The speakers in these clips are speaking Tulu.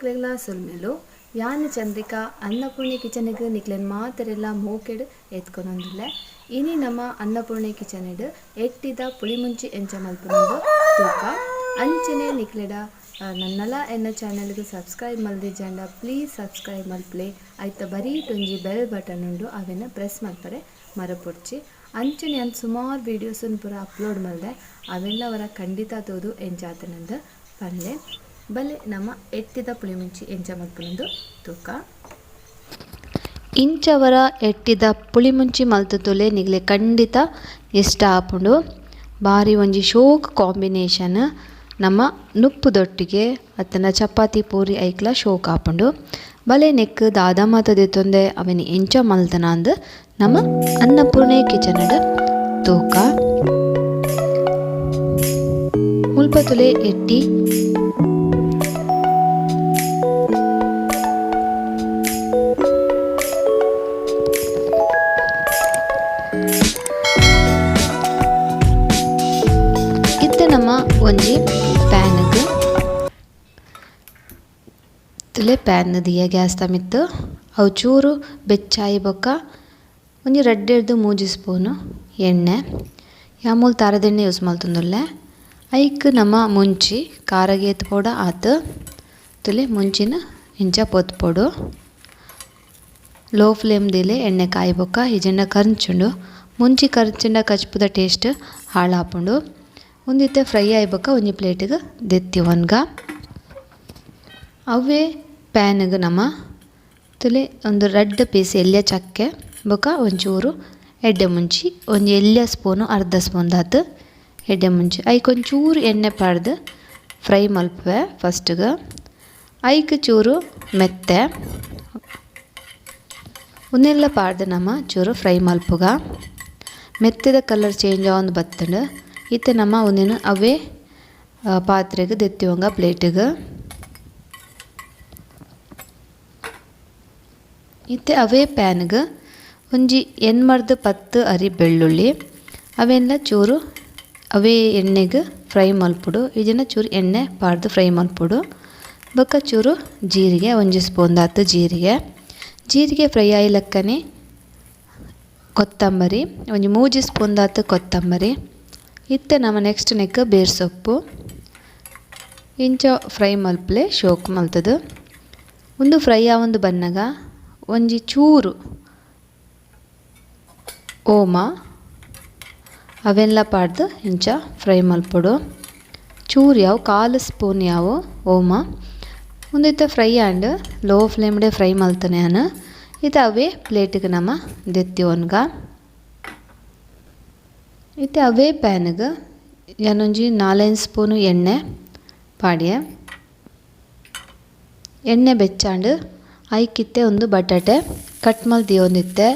ಮಾತೆರ್ರೆಗ್ಲ ಸೊಲ್ಮೆಲು ಯಾನ್ ಚಂದ್ರಿಕಾ ಅನ್ನಪೂರ್ಣೆ ಕಿಚನ್ಗ್ ನಿಕ್ಲೆನ್ ಮಾತೆರೆಲ ಮೋಕೆಡ್ ಎತ್ಕೊನೊಂದುಲ್ಲೆ. ಇನಿ ನಮ ಅನ್ನಪೂರ್ಣೆ ಕಿಚನ್ಡ್ ಎಟ್ಟಿದ ಪುಳಿಮುಂಚಿ ಎಂಚ ಮಲ್ಪುನಂದು ತೂಕ. ಅಂಚನೆ ನಿಕ್ಲೆಡ ನನ್ನಲ ಎನ್ನ ಚಾನೆಲ್ಗ್ ಸಬ್ಸ್ಕ್ರೈಬ್ ಮಲ್ದಿಜ್ಜಂಡ ಪ್ಲೀಸ್ ಸಬ್ಸ್ಕ್ರೈಬ್ ಮಲ್ಪುಲೆ. ಐತ ಬರೀಟ್ ಒಂಜಿ ಬೆಲ್ ಬಟನ್ ಉಂಡು ಅವೆನ್ ಪ್ರೆಸ್ ಮಲ್ಪರೆ ಮರಪೊಡ್ಚಿ. ಅಂಚನೆ ಯಾನ್ ಸುಮಾರ್ ವೀಡಿಯೋಸ್ ನ್ ಪೂರ ಅಪ್ಲೋಡ್ ಮಲ್ದೆ ಅವೆನ್ಲ ಒರ ಖಂಡಿತ ತೂದು ಎಂಚ ಆತುಂಡುಂದು ಪನ್ಲೆ. ಬಲೆ ನಮ ಎಟ್ಟಿದ ಪುಳಿಮುಂಚಿ ಎಂಚ ಮಲ್ಪುನಂದು ತೂಕ. ಇಂಚವರ ಎಟ್ಟಿದ ಪುಳಿಮುಂಚಿ ಮಲ್ತ್ ತೂಲೆ ನಿಗ್ಲೆ ಖಂಡಿತ ಇಷ್ಟ ಆಪುಂಡು. ಬಾರಿ ಒಂಜಿ ಶೋಕ್ ಕಾಂಬಿನೇಷನ್ ನಮ್ಮ ನುಪ್ಪುದೊಟ್ಟಿಗೆ ಅತ್ತಂಡ ಚಪಾತಿ ಪೂರಿ ಐಕ್ಲ ಶೋಕ್ ಆಪುಂಡು. ಬಲೆ ನೆಕ್ಕ್ ದಾದ ಮಾತ ದೆತ್ತೊಂದೆ ಅವೆನ್ ಎಂಚ ಮಲ್ತನಾಂದ್ ನಮ ಅನ್ನಪೂರ್ಣೆ ಕಿಚನ್ ಡ್ ತೂಕ. ಮುಲ್ಪ ತೂಲೆ ಎಟ್ಟಿ. ಇತ್ತೆ ನಮ ಒಂಜಿ ಪ್ಯಾನ್ ಗ್ ತುಲೆ ಪ್ಯಾನ್ ದೀಯ ಗ್ಯಾಸ್ ದ ಮಿತ್ತ್ ಅವು ಚೂರು ಬೆಚ್ಚಾಯಿ ಬೊಕ್ಕ ಒಂಜಿ ರಡ್ಡೆರ್ದ್ ಮೂಜಿ ಸ್ಪೂನ್ ಎಣ್ಣೆ ಯಾನ್ ಮೂಲು ತಾರೆದೆಣ್ಣೆ ಯೂಸ್ ಮಲ್ತೊಂದುಲ್ಲೆ ಐಕ್ ನಮ ಮುಂಚಿ ಖಾರಗ್ ಏತ್ ಬೋಡ ಆತ್ ತುಲೆ ಮುಂಚಿನ್ ಇಂಚ ಪೊತ್ಪೊಡು. ಲೋ ಫ್ಲೇಮ್ ದೀಲೆ ಎಣ್ಣೆ ಕಾಯಿ ಬೊಕ್ಕ ಇಜ್ಜಿಂಡ ಕರ್ಂಚುಂಡು ಮುಂಚಿ ಕರ್ಂಚಿಂಡ ಕಜ್ಪುದ ಟೇಸ್ಟ್ ಹಾಳಾಪುಂಡು. ಉಂದು ಇತ್ತೆ ಫ್ರೈ ಆಯಿ ಬೊಕ್ಕ ಒಂಜಿ ಪ್ಲೇಟ್ ಗ್ ದೆತ್ತಿವೊನ್ಗ. ಅವ್ವೇ ಪ್ಯಾನ್ ಗ್ ನಮ ತುಲೆ ಉಂದು ರಡ್ಡ್ ಪೀಸ್ ಎಲ್ಯ ಚಕ್ಕೆ ಬೊಕ ಒಂಚೂರು ಎಡ್ಡೆ ಮುಂಚಿ ಒಂಜಿ ಎಲ್ಯ ಸ್ಪೂನ್ ಅರ್ಧ ಸ್ಪೂನ್ ದಾತ್ ಎಡ್ಡೆ ಮುಂಚಿ ಐಕ್ ಒಂಚೂರು ಎಣ್ಣೆ ಪಾಡ್ದ್ ಫ್ರೈ ಮಲ್ಪುವೆ ಫಸ್ಟ್ ಗ್. ಐಕ್ ಚೂರು ಮೆತ್ತೆ ಉಂದೆನ್ಲ ಪಾಡ್ದ್ ನಮ ಚೂರು ಫ್ರೈ ಮಲ್ಪುಗ. ಮೆತ್ತೆದ ಕಲರ್ ಚೇಂಜ್ ಆವೊಂದು ಬತ್ತ್ಂಡ್. ಇತ್ತೆ ನಮ ಉಂದೆನ್ ಅವ್ವೇ ಪಾತ್ರೆಗ್ ದೆತ್ತಿಯೊಂಗ ಪ್ಲೇಟ್ ಗ್. ಇತ್ತೆ ಅವೇ ಪ್ಯಾನ್ ಗ್ ಒಂಜಿ ಎನ್ಮರ್ದ್ ಪತ್ತ್ ಅರಿ ಬೆಳ್ಳುಳ್ಳಿ ಅವೆನ್ಲ ಚೂರು ಅವೇ ಎಣ್ಣೆಗ್ ಫ್ರೈ ಮಲ್ಪೊಡು ಇಜ್ಜಿಂಡ ಚೂರು ಎಣ್ಣೆ ಪಾಡ್ದ್ ಫ್ರೈ ಮಲ್ಪೊಡು. ಬೊಕ್ಕ ಚೂರು ಜೀರಿಗೆ ಒಂಜಿ ಸ್ಪೂನ್ ದಾತ್ ಜೀರಿಗೆ. ಜೀರಿಗೆ ಫ್ರೈ ಆಯಿ ಲೆಕ್ಕನೆ ಕೊತ್ತಂಬರಿ ಒಂಜಿ ಮೂಜಿ ಸ್ಪೂನ್ ದಾತ್ ಕೊತ್ತಂಬರಿ. ಇತ್ತೆ ನಮ ನೆಕ್ಸ್ಟ್ ನೆಕ್ಕ್ ಬೇರ್ ಸೊಪ್ಪು ಇಂಚ ಫ್ರೈ ಮಲ್ಪುಲೆ ಶೋಕ್ ಮಲ್ತುದು. ಉಂದು ಫ್ರೈ ಆವೊಂದು ಬನ್ನಗ ಒಂಜಿ ಚೂರು ಓಮ ಅವೆನ್ಲ ಪಾಡ್ದ್ ಇಂಚ ಫ್ರೈ ಮಲ್ಪೊಡು. ಚೂರು ಯಾವು ಕಾಲು ಸ್ಪೂನ್ ಯಾವು ಓಮ. ಉಂದು ಇತ್ತೆ fry and low flame day fry ಮಲ್ತನೆ ಯಾನ್. ಇತ್ತೆ ಅವೇ ಪ್ಲೇಟ್ ಗ್ ನಮ ದೆತ್ತಿಯೊನ್ಗ. ಇತ್ತೆ ಅವೇ ಪ್ಯಾನ್ ಗ್ ಯಾನೊಂಜಿ ನಾಲೈನ್ ಸ್ಪೂನ್ ಎಣ್ಣೆ ಪಾಡ್ಯೆ. ಎಣ್ಣೆ ಬೆಚ್ಚಾಂಡ್ ಐಕಿತ್ತೆ ಉಂದು ಬಟಾಟೆ ಕಟ್ ಮಲ್ತ್ ದೀವೊಂದಿತ್ತೆ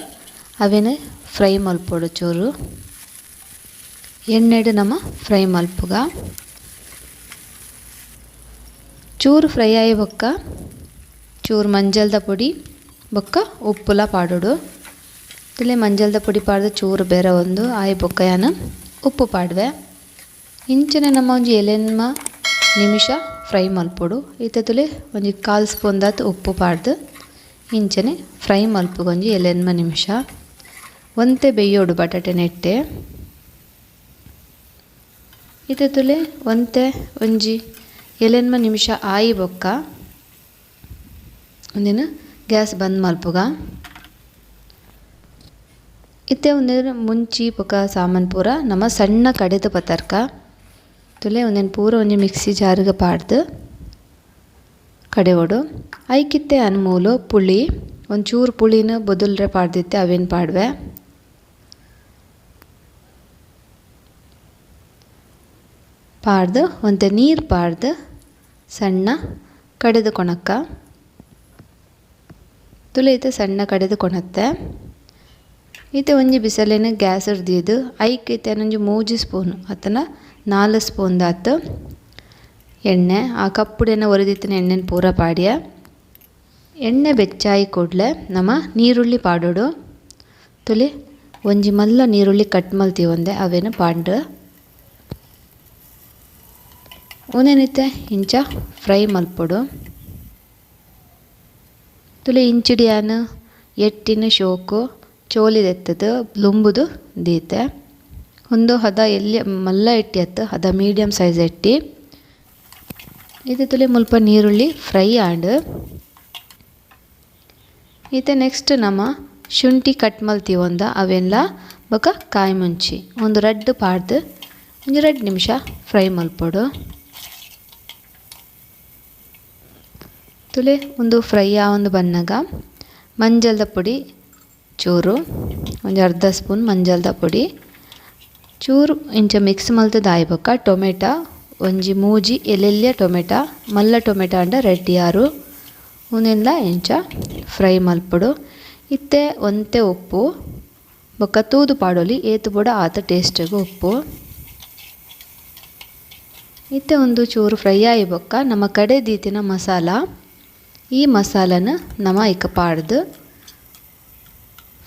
ಅವೆನ್ ಫ್ರೈ ಮಲ್ಪೊಡು ಚೂರು. ಎಣ್ಣೆಡ್ ನಮ ಫ್ರೈ ಮಲ್ಪುಗ. ಚೂರು ಫ್ರೈ ಆಯಿ ಬೊಕ್ಕ ಚೂರು ಮಂಜಲ್ದ ಪೊಡಿ ಬೊಕ್ಕ ಉಪ್ಪುಲ ಪಾಡೊಡು. ತುಲೆ ಮಂಜಲ್ದ ಪೊಡಿ ಪಾಡ್ದ್ ಚೂರು ಬೆರವೊಂದು ಆಯಿ ಬೊಕ್ಕ ಯಾನ್ ಉಪ್ಪು ಪಾಡುವೆ. ಇಂಚನೆ ನಮ ಒಂಜಿ ಏಲೆನ್ಮ ನಿಮಿಷ ಫ್ರೈ ಮಲ್ಪೊಡು. ಇತ್ತೆ ತುಲೆ ಒಂಜಿ ಕಾಲ್ ಸ್ಪೂನ್ ದಾತ್ ಉಪ್ಪು ಪಾಡ್ದ್ ಇಂಚನೆ ಫ್ರೈ ಮಲ್ಪುಗ ಒಂಜಿ ಏಲೆನ್ಮ ನಿಮಿಷ. ಒಂತೆ ಬೆಯ್ಯೊಡು ಬಟಾಟೆ ನೆಟ್ಟೆ. ಇತ್ತೆ ತುಲೆ ಒಂತೆ ಒಂಜಿ ಏಲೆನ್ಮ ನಿಮಿಷ ಆಯಿ ಬೊಕ್ಕ ಉಂದೆನ್ ಗ್ಯಾಸ್ ಬಂದ್ ಮಲ್ಪುಗ. ಇತ್ತೆ ಉಂದೆನ್ ಮುಂಚಿ ಬೊಕ ಸಾಮಾನ್ ಪೂರ ನಮ ಸಣ್ಣ ಕಡೆದ್ ಪತರ್ಕ. ತುಲೆ ಉಂದೆನ್ ಪೂರ ಒಂಜಿ ಮಿಕ್ಸಿ ಜಾರ್ ಗ್ ಪಾಡ್ದ್ ಕಡೆವೊಡು. ಐಕಿತ್ತೆ ಯಾನ್ ಮೂಲು ಪುಳಿ ಒಂಚೂರು ಪುಳಿನ್ ಬೊದುಲ್ರೆ ಪಾಡ್ದಿತ್ತೆ ಅವೆನ್ ಪಾಡುವೆ. ಪಾಡ್ದ್ ಒಂತೆ ನೀರ್ ಪಾಡ್ದ್ ಸಣ್ಣ ಕಡೆದ್ ಕೊನಕ್ಕ. ತುಲೆ ಇತ್ತೆ ಸಣ್ಣ ಕಡೆದ್ ಕೊನತ್ತೆ. ಇತ್ತೆ ಒಂಜಿ ಬಿಸಲೆನ್ ಗ್ಯಾಸ್ ಡ್ ದೀದ್ ಐಕ್ ಇತ್ತೆ ಒಂಜಿ ಮೂಜಿ ಸ್ಪೂನ್ ಅತ್ತಂಡ ನಾಲ್ ಸ್ಪೂನ್ ದಾತ್ ಎಣ್ಣೆ ಆ ಕಪ್ಪುಡೆನ ಒರಿದಿತ್ತಿನ ಎಣ್ಣೆನ್ ಪೂರ ಪಾಡ್ಯ. ಎಣ್ಣೆ ಬೆಚ್ಚಾಯಿ ಕೂಡ್ಲೆ ನಮ ನೀರುಳ್ಳಿ ಪಾಡೊಡು. ತುಲೆ ಒಂಜಿ ಮಲ್ಲ ನೀರುಳ್ಳಿ ಕಟ್ ಮಲ್ತಿವೊಂದೆ ಅವೆನ್ ಪಾಡ್ಂಡ್. ಉಂದೆನ್ ಇತ್ತೆ ಇಂಚ ಫ್ರೈ ಮಲ್ಪೊಡು. ತುಲೆ ಇಂಚಿಡಿಯಾನ್ ಎಟ್ಟಿನ ಶೋಕು ಚೋಲಿದೆತ್ತದು ಲುಂಬುದು ದೀತೆ. ಒಂದು ಹದ ಎಲ್ಲಿ ಮಲ್ಲ ಎಟ್ಟಿ ಅತ್ತು ಹದ ಮೀಡಿಯಂ ಸೈಜ್ ಎಟ್ಟಿ. ಇದು ತುಲೆ ಮುಲ್ಪ ನೀರುಳ್ಳಿ ಫ್ರೈ ಆಂಡ್. ಇತ್ತೆ ನೆಕ್ಸ್ಟ್ ನಮ್ಮ ಶುಂಠಿ ಕಟ್ ಮಲ್ತಿ ಒಂದ ಅವೆಲ್ಲ ಬೊಕ ಕಾಯಿ ಮುಂಚಿ ಒಂದು ರಡ್ಡ್ ಪಾಡ್ದು ಒಂಜಿ 2 ನಿಮಿಷ ಫ್ರೈ ಮಲ್ಪೊಡು. ತುಲೆ ಒಂದು ಫ್ರೈ ಆವೊಂದು ಬನ್ನಗ ಮಂಜಲ್ದ ಪೊಡಿ ಚೂರು ಒಂಜಿ ಅರ್ಧ ಸ್ಪೂನ್ ಮಂಜಲ್ದ ಪೊಡಿ ಚೂರು ಇಂಚ ಮಿಕ್ಸ್ ಮಲ್ತುದು ಆಯಿ ಬೊಕ ಟೊಮೆಟೊ ಒಂಜಿ ಮೂಜಿ ಎಲ್ಲೆಲ್ಯ ಟೊಮೆಟೊ ಮಲ್ಲ ಟೊಮೆಟೊ ಆಂಡ ರೆಡ್ಡಿ ಆರು ಉಂದೆನ್ಲ ಇಂಚ ಫ್ರೈ ಮಲ್ಪೊಡು. ಇತ್ತೆ ಒಂತೆ ಉಪ್ಪು ಬೊಕ ತೂದು ಪಾಡೊಲಿ ಏತ್ ಬೋಡ ಆತ ಟೇಸ್ಟ್ಗ್ ಉಪ್ಪು. ಇತ್ತೆ ಒಂದು ಚೂರು ಫ್ರೈ ಆಯಿ ಬೊಕ್ಕ ನಮ್ಮ ಕಡೆ ದೀತಿನ ಮಸಾಲ ಈ ಮಸಾಲನ ನಮ ಐಕ್ ಪಾಡ್ದು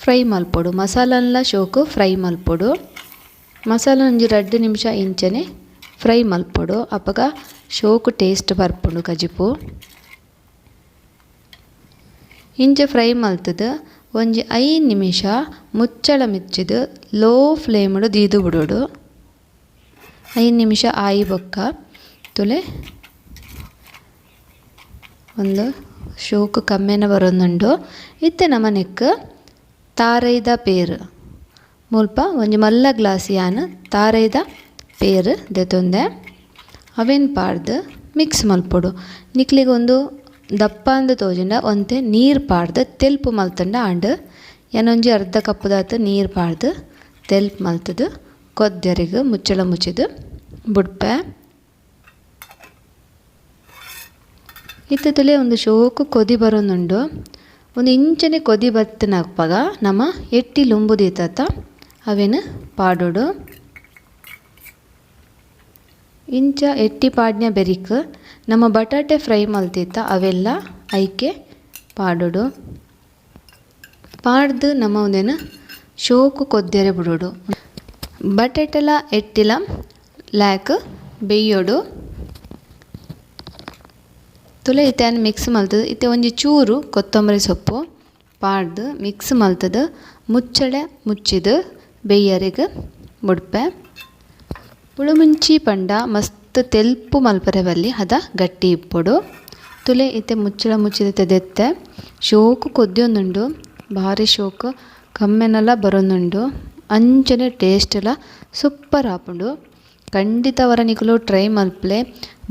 ಫ್ರೈ ಮಲ್ಪೊಡು. ಮಸಾಲನ್ಲ ಶೋಕು ಫ್ರೈ ಮಲ್ಪೊಡು. ಮಸಾಲ ಒಂಜಿ 2 ನಿಮಿಷ ಇಂಚನೆ ಫ್ರೈ ಮಲ್ಪೊಡು. ಅಪಗ ಶೋಕು ಟೇಸ್ಟ್ ಬರ್ಪುಂಡು ಕಜಿಪು. ಇಂಚ ಫ್ರೈ ಮಲ್ತುದು ಒಂಜಿ 5 ನಿಮಿಷ ಮುಚ್ಚಳ ಮುಚ್ಚಿದು ಲೋ ಫ್ಲೇಮ್ಡ್ ದೀದು ಬುಡೊಡು. 5 ನಿಮಿಷ ಆಯಿ ಬೊಕ್ಕ ತುಲೆ ಒಂದು ಶೋಕು ಕಮ್ಮೆನ ಬರೊಂದುಂಡು. ಇತ್ತೆ ನಮ ನೆಕ್ಕ್ ತಾರೈದ ಪೇರು ಮುಲ್ಪ ಒಂಜಿ ಮಲ್ಲ ಗ್ಲಾಸ್ ಯಾನ್ ತಾರೈದ ಪೇರು ದೆತೊಂದೆ ಅವೆನ್ ಪಾಡ್ದು ಮಿಕ್ಸ್ ಮಲ್ಪೊಡು. ನಿಕ್ಲೆಗ್ ಒಂದು ದಪ್ಪ ಅಂದ್ ತೋಜಿಂಡ ಒಂತೆ ನೀರು ಪಾಡ್ದು ತೆಲ್ಪು ಮಲ್ತುಂಡ ಆಂಡ್ ಯಾನೊಂಜಿ ಅರ್ಧ ಕಪ್ಪುದಾತ್ ನೀರು ಪಾಡ್ದು ತೆಲ್ಪು ಮಲ್ತುದು ಕೊದ್ಯರಿಗ್ ಮುಚ್ಚಳ ಮುಚ್ಚಿದು ಬುಡ್ಪೆ. ಇತ್ತೆ ತುಲೆ ಒಂದು ಶೋಕು ಕೊದಿ ಬರೊಂದುಂಡು. ಒಂದು ಇಂಚನೆ ಕೊದಿ ಬತ್ತಿನಪಗ ನಮ ಎಟ್ಟಿ ಲುಂಬು ದೀತತ ಅವೆನ್ ಪಾಡೊಡು. ಇಂಚ ಎಟ್ಟಿ ಪಾಡ್ನ ಬೆರಿಕ್ ನಮ್ಮ ಬಟಾಟೆ ಫ್ರೈ ಮಲ್ತಿತ್ತ ಅವೆಲ್ಲ ಐಕೆ ಪಾಡೊಡು. ಪಾಡ್ದು ನಮ ಉಂದೆನ್ ಶೋಕು ಕೊದ್ಯರೆ ಬುಡೊಡು. ಬಟಾಟೆಲ ಎಟ್ಟಿಲ ಲ್ಯಾಕ್ ಬೇಯೋಡು. ತುಲೆ ಇತ್ತೆ ಆನ್ ಮಿಕ್ಸ್ ಮಲ್ತುದು ಇತ್ತೆ ಒಂಜಿ ಚೂರು ಕೊತ್ತಂಬರಿ ಸೊಪ್ಪು ಪಾಡ್ದು ಮಿಕ್ಸ್ ಮಲ್ತುದು ಮುಚ್ಚಳೆ ಮುಚ್ಚಿದು ಬೇಯರೆಗ್ ಬುಡ್ಪೆ. ಪುಳುಮುಂಚಿ ಪಂಡ ಮಸ್ತ್ ತೆಲ್ಪು ಮಲ್ಪರೆ ಬಲ್ಲಿ ಹದ ಗಟ್ಟಿ ಇಪ್ಪೊಡು. ತುಲೆ ಇತ್ತೆ ಮುಚ್ಚಳ ಮುಚ್ಚಿದ ತೆದೆತ್ತೆ ಶೋಕು ಕೊದ್ಯೊಂದುಂಡು. ಬಾರಿ ಶೋಕು ಕಮ್ಮೆನಲ ಬರೊಂದುಂಡು. ಅಂಚನೆ ಟೇಸ್ಟ್ಲ ಸೂಪರ್ ಆಪುಂಡು. ಖಂಡಿತ ವರ ನಿಕುಲು ಟ್ರೈ ಮಲ್ಪಲೆ.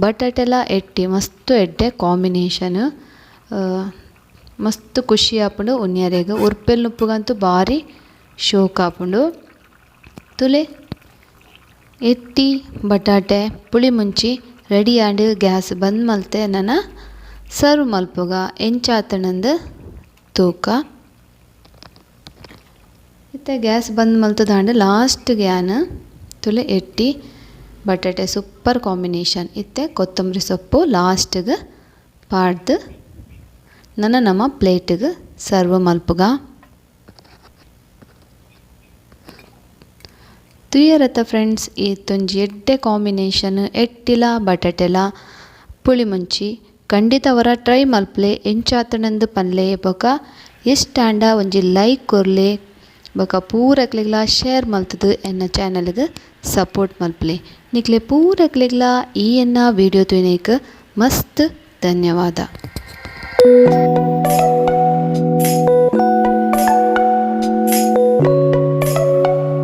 ಬಟಾಟೆಲ ಎಟ್ಟಿ ಮಸ್ತ್ ಎಡ್ಡೆ ಕಾಂಬಿನೇಷನ್ ಮಸ್ತ್ ಖುಷಿ ಆಪುಂಡು ಉನ್ಯರೆಗ್. ಉರ್ಪೆಲ್ ನುಪ್ಪುಗಂತೂ ಬಾರಿ ಶೋಕು ಆಪುಂಡು. ತುಲೆ ಎಟ್ಟಿ ಬಟಾಟೆ ಪುಳಿ ಮುಂಚಿ ready and gas ಬಂದ್ ಮಲ್ತೆ ನನ ಸರ್ವ್ ಮಲ್ಪುಗ ಎಂಚಾತನಂದು ತೂಕ. ಇತ್ತೆ ಗ್ಯಾಸ್ ಬಂದ್ ಮಲ್ತುದಾಂಡ ಲಾಸ್ಟ್ ಗ್ಯಾನ್ ತುಲೆ ಎಟ್ಟಿ ಬಟಾಟೆ ಸೂಪರ್ ಕಾಂಬಿನೇಷನ್. ಇತ್ತೆ ಕೊತ್ತಂಬರಿ ಸೊಪ್ಪು ಲಾಸ್ಟ್ಗೆ ಪಾಡ್ದು ನನ ನಮ್ಮ ಪ್ಲೇಟ್ಗೆ ಸರ್ವ್ ಮಲ್ಪುಗ. ತುಯರತ ಫ್ರೆಂಡ್ಸ್ ಇತ್ತೊಂಜಿ ಎಡ್ಡೆ ಕಾಂಬಿನೇಷನ್ ಎಟ್ಟಿಲ ಬಟಾಟೆಲ ಪುಳಿಮುಂಚಿ ಖಂಡಿತ ಅವರ ಟ್ರೈ ಮಲ್ಪಲೆ ಎಂಚಾತನಂದು ಪನ್ಲೆ. ಬೊಕ ಎಷ್ಟಾಂಡ ಒಂಜಿ ಲೈಕ್ ಕೊರ್ಲೆ ಬೊಕ ಪೂರಕ್ಲೆಗ್ಲ ಶೇರ್ ಮಲ್ತುದು ಎನ್ನ ಚಾನಲ್ಗ್ ಸಪೋರ್ಟ್ ಮಲ್ಪಲೆ. ನಿಕ್ಲೆ ಪೂರಕ್ಲೆಗ್ಲ ಈ ಎನ್ನ ವಿಡಿಯೋ ತೂಯಿನೈಕ್ ಮಸ್ತ್ ಧನ್ಯವಾದ.